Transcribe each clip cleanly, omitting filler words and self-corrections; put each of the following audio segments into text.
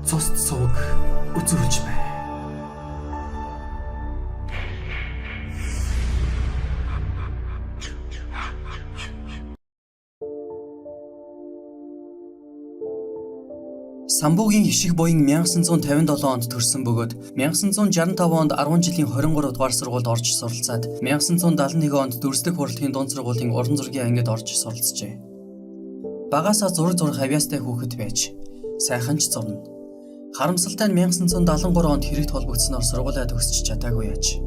Цуст сувг үзүүлж байна. Самбуугийн хишиг буян 1957 онд төрсөн бөгөөд 1965 онд 10 жилийн 23 дугаар сургуульд орж суралцаад 1971 онд дүрслэх урлагийн дунд сургуулийн уран зургийн ангид орж суралцжээ. Багасаа зураг зурах авьяастай хүүхэд байж сайхан ч зурна. Харамсалтай нь 1973 онд хэрэгт холбогдсноор сургуулиа төгсөж чадаагүй аж.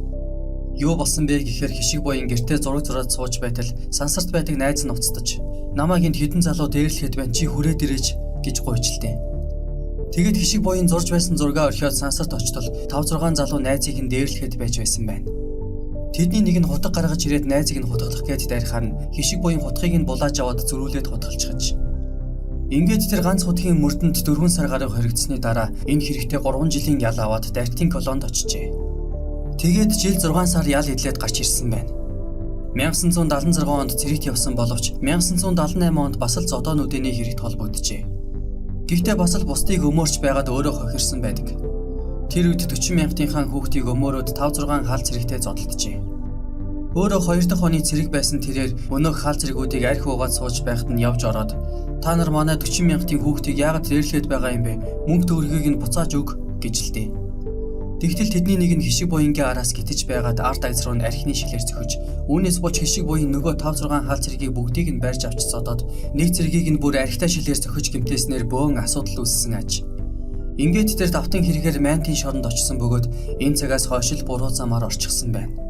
Юу болсон бэ гэхээр хишиг буян гэртээ зураг зураад сууж байтал сансарт байдаг найз нь уцтаж "Намайг энд хэдэн залуу дээрлэхэд байна, чи хүрээд ирээч" гэж гуйчлээ. Тэгэд хишиг буян зурж байсан зургаа орхиод сансарт очтол 5 6 залуу найзыг нь дээрлэхэд байж байсан байна. Тэдний нэг нь хутга гаргаж ирээд найзыг нь хутгалах гээд дайрахаар нь хишиг буян хутгийг нь булааж аваад зөрүүлээд хутгалчихаж. Ингээд тэр ганц хутгийн мөрдөнд 4 сар гаруй хоригдсны дараа энэ хэрэгтэй 3 жилийн ял аваад дайртын колонд очжээ. Тэгээд жил 6 сар ял идлээд гарч ирсэн байна. 1976 онд цэрэгт явсан боловч 1978 онд бас л зодоо нүдэний хэрэгт холбогджээ. Гэхдээ бас л бусдыг өмөөрч байгаад өөрөө хохирсон байдаг. Тэр үед 40 мянгатынхаа хүүхдийг өмөөрөөд 5 6 хал цэрэгтэй зодолджээ. Өөрөө 2 дахь оны цэрэг байсан тэрээр өнөөх хал цэргүүдийг архи уугаад сууж байхад нь явж ороод "Та нар манай 40 мянгатын хүүхдийг яагаад дээрлэхэд байгаа юм бэ? Мөнгө төгрөгийг нь буцааж өг" гэж лээ. Тэгтэл тэдний нэг нь хишиг буянгийн араас гитэж байгаад ард аз руу нь архины шилээр зөхөж, үүнээс болж хишиг буян нөгөө 5 6 хал цэргийг бүгдийг нь барьж авч зодоод нэг цэргийг нь бүр архитай шилээр зөхөж гэмтээснээр бөөн асуудал үүссэн аж. Ингээд тэр давтан хэрэгээр Мантийн шоронд очсон бөгөөд энэ цагаас хойш л буруу замаар орчихсон байна.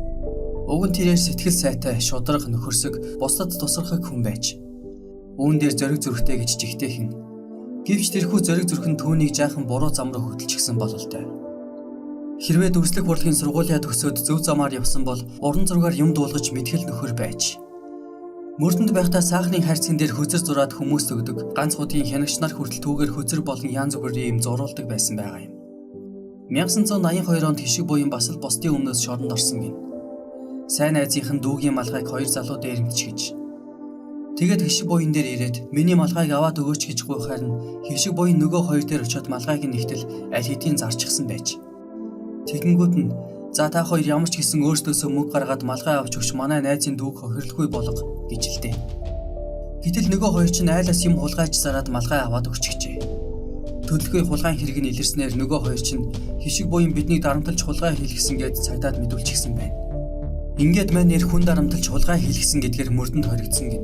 Уг нь тэрээр сэтгэл сайтай, шударга, нөхөрсөг, бусдад тусархаг хүн байж. Үүн дээр зориг зүрхтэй гэж жигтэйхэн. Гэвч тэрхүү зориг зүрх нь түүнийг жаахан буруу зам руу хөтөлчихсөн бололтой. Хэрвээ дүрслэх урлагийн сургуулиа төгсөөд зөв замаар явсан бол уран зургаар юм дуулгаж мэдхэл нөхөр байж. Мөрдөнд байхдаа саахны хайрцаган дээр хөзөр зураад хүмүүст өгдөг. Ганц удгийн хянагч нар хүртэл түүгээр хөзөр болон янз бүрийн юм зуруулдаг байсан байгаа юм. 1982 онд хишиг буян бас л бусдын өмнөөс шоронд орсон гин. Сайн найзынх нь дүүгийн малгайг хоёр залуу дээрэмдчихэж. Тэгээд хишиг буян дээр ирээд "Миний малгайг аваад өгөөч" гэж гуйхаар нь хишиг буян нөгөө хоёр дээр очиод малгайг нь нэгтэл аль хэдийн зарчихсан байж. Тэгэнгүүт нь "За, та хоёр ямар ч гэсэн өөрсдөөсөө мөнгө гаргаад малгай авч өгч манай найзын дүүг хохирлгүй болго" гэж лээ. Гэтэл нөгөө хоёр чинь айлаас юм хулгайж зараад малгай аваад өгчихжээ. Төлөлгүй хулгайн хэрэг нь илэрснээр нөгөө хоёр чинь хишиг буян биднийг дарамталж хулгай хийлгэсэн гээд цагдаад мэдүүлчихсэн байна. Ингээд мань нэр хүн дарамталж хулгай хийлгэсэн гэдгээр мөрдөнд хоригдсон гин.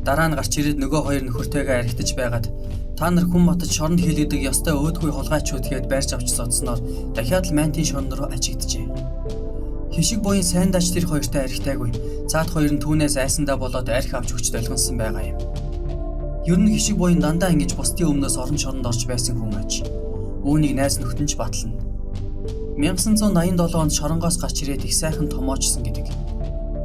Дараа нь гарч ирээд нөгөө хоёр нөхөртэйгээ архитаж байгаад "Та нар хүн матаж шоронд хийлгэдэг ёстой өөдгүй хулгайчуд" гээд барьж авч зодсноор дахиад л Мантийн шорон руу ажигджээ. Хишиг буян сайн даач тэр хоёртой архитаагүй. Цаад хоёр нь түүнээс айсандаа болоод архи авч өгч долгионсон байгаа юм. Ер нь хишиг буян дандаа ингэж бусдын өмнөөс орон шоронд орж байсан хүн аж. Үүнийг найз нөхдөд нь ч батлана. 1987 онд шоронгоос гарч ирээд их сайхан томоочсон гэдэг.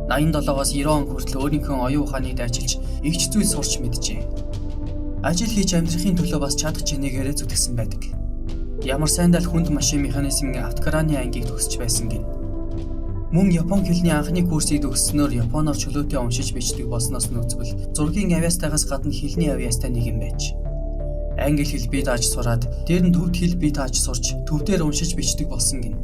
87-оос 90 он хүртэл өөрийнхөө оюун ухааныг дайчилж эгч зүйл сурч мэджээ. Ажил хийж амьдрахын төлөө бас чадах чинээгээрээ зүтгэсэн байдаг. Ямар сайндаа л хүнд машин механизмын автокраны ангийг төгсөж байсан гин. Мөн Япон хэлний анхны курсыг төгссөнөөр японоор чөлөөтэй уншиж бичдэг болсноос нь үзвэл зургийн авьяастайгаас гадна хэлний авьяастай нэгэн байж. Англи хэл бие дааж сураад, дээр нь төвд хэл бие дааж сурч, төвдөр уншиж бичдэг болсон гин.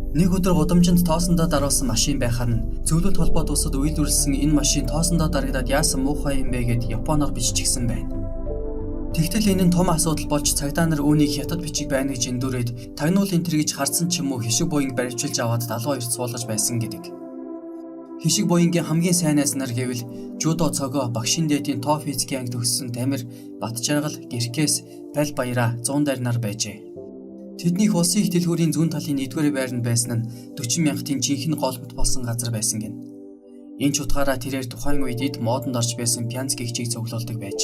Нэг өдөр гудамжинд тоосондоо даруулсан машин байхаар нь зөвлөлт холбоот улсад үйлдвэрлэсэн энэ машин тоосондоо дарагдаад яасан муухай юм бэ гэд японоор биччихсэн байна. Тэгтэл энэ нь том асуудал болж цагдаа нар үүнийг хятад бичиг байна гэж эндүрээд тагнуул энэ төр гэж хардсан ч юм уу хишиг буянг баривчилж аваад 72-т суулгаж байсан гэдэг. Хишиг буянгийн хамгийн сайн найз нар гэвэл жудо цогоо, багшин дээдийн тоо физикийн анги төгссөн Тамир, Батжаргал, Гэркес, Бал Баяраа, 100 дайр нар байжээ. Тэднийх улсын их дэлгүүрийн зүүн талын 1-р байранд байсан нь 40 мянгатын жинхэнэ голбот болсон газар байсан гин. Энэ ч утгаараа тэрээр тухайн үед эд модонд орж байсан пянз гэгчийг цуглуулдаг байж.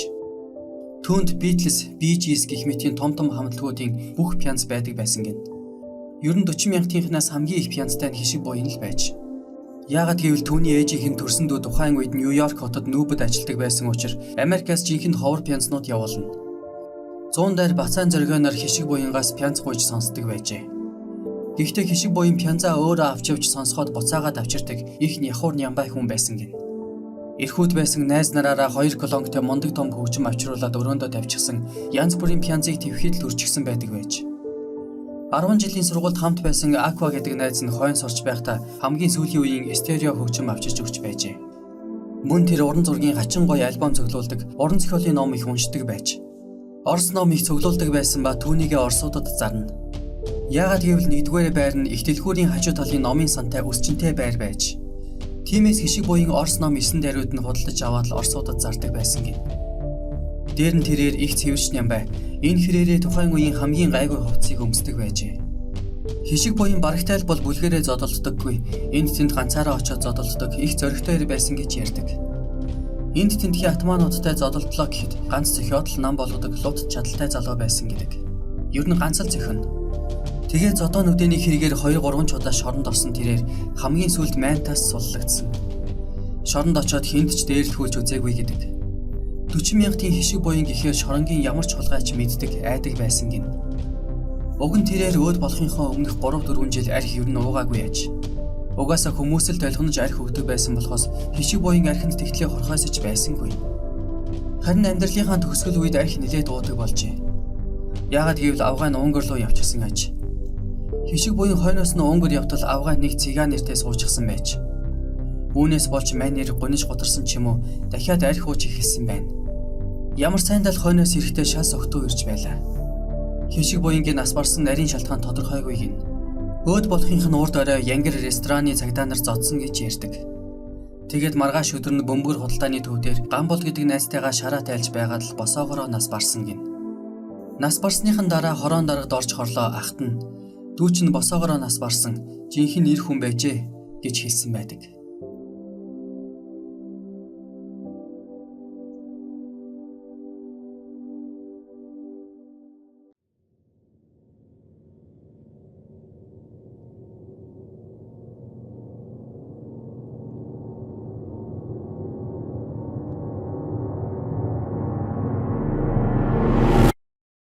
Түүнд Beatles, Bee Gees гэх мэтийн том том хамтлагуудын бүх пянз байдаг байсан гин. Ер нь 40 мянгатынхнаас хамгийн их пянзтай нь хишиг буян л байж. Яагаад гэвэл түүний ээжийнх нь төрсөн дүү тухайн үед Нью-Йорк хотод нүүбэд ажилладаг байсан учраас Америкаас жинхэнэ ховор пянзнууд явуулна. 100 дайр бацаан зоригооноор хишиг буянгаас пянз гуйж сонсдог байжээ. Гэхдээ хишиг буян пянзаа өөрөө авч явж сонсоход буцаагаад авчирдаг их няхуур нямбай хүн байсан гин. Эрхүүд байсан найз нараараа 2 колонгтой мундаг том хөгжим авчруулад өрөөндөө тавьчихсан янз бүрийн пьянзыг твхэд л үрчихсэн байдаг байж. 10 жилийн сургуульд хамт байсан Аква гэдэг найз нь хойн сурч байхдаа хамгийн сүүлийн үеийн стерео хөгжим авчирч өгч байжээ. Мөн тэр уран зургийн хачин гоё альбом цуглуулдаг, уран зохиолын ном их уншдаг байж. Орос ном их цуглуулдаг байсан ба түүнийгээ орсуудад зарна. Яагаад гэвэл нэгдүгээр байр нь их дэлгүүрийн хажуу талын номын сантай өсчөнтэй байр байж. Тиймээс хишиг буян орс ном 9 даруйд нь худалдаж аваад л орсуудад зардаг байсан гин. Дээр нь тэрээр их цэвэрч ням бай. Энэ хэрээрээ тухайн үеийн хамгийн гайгүй хувцсыг өмсдөг байжээ. Хишиг буян барагтай л бол бүлгэрээ зодолддоггүй. Энд тэнд ганцаараа очиод зодолддог их зоригтой байсан гэж ярьдаг. Энд тэндхийн атмануудтай зодолдлоо гэхэд ганц зохиод л нам болгодог лут чадaltaй залуу байсан гэдэг. Ер нь ганц л зохино. Тэгээ зодоо нүдэний хэрэгээр 2 3 ч удаа шоронд орсон тэрээр хамгийн сүүлд мантаас суллагдсан. Шоронд очиод хүнд ч дээрлэхүүлж үзээгүй гэдэг. 40 мянгатын хишиг буян гэхээр шоронгийн ямар ч хулгайч мэддэг айдаг байсан гин. Уг нь тэрээр өөд болохынхоо өмнөх 3 4 жил арх ер нь уугаагүй аж. Угаасаа хүмүүс л долгинож арх өгдөг байсан болохоос хишиг буян архинд тэгтлээ хорхоосож байсангүй. Харин амьдралынхаа төгсгөл үед арх нилээд уудаг болжээ. Яагаад гэвэл авгай нь Унгар руу явчихсан аж. Хишиг буян хойноос нь Унгар явтал авгай нэг цыган нэртэй суучихсан байж. Үүнээс болж манер гуниж гутарсан ч юм уу дахиад арх ууж эхэлсэн байна. Ямар сайндал хойноос ирэхдээ шал согтуу ирж байлаа. Хишиг буянгийн нас барсан нарийн шалтгаан тодорхойгүй гин. Өөд болохынх нь урд орой Янгэр рестораны цагдаа нар зодсон гэж ярьдаг. Тэгээд маргааш өдөр нь бөмбөр худалдааны төв дээр Гамбол гэдэг найзтайгаа шараа тайлж байгаад л босоогороо нас барсан гин. Нас барсныхан дараа хорон даргад орж хорлоо ахт нь дүү чинь босоогороо нас барсан жинхэнэ эр хүн байжээ гэж хэлсэн байдаг.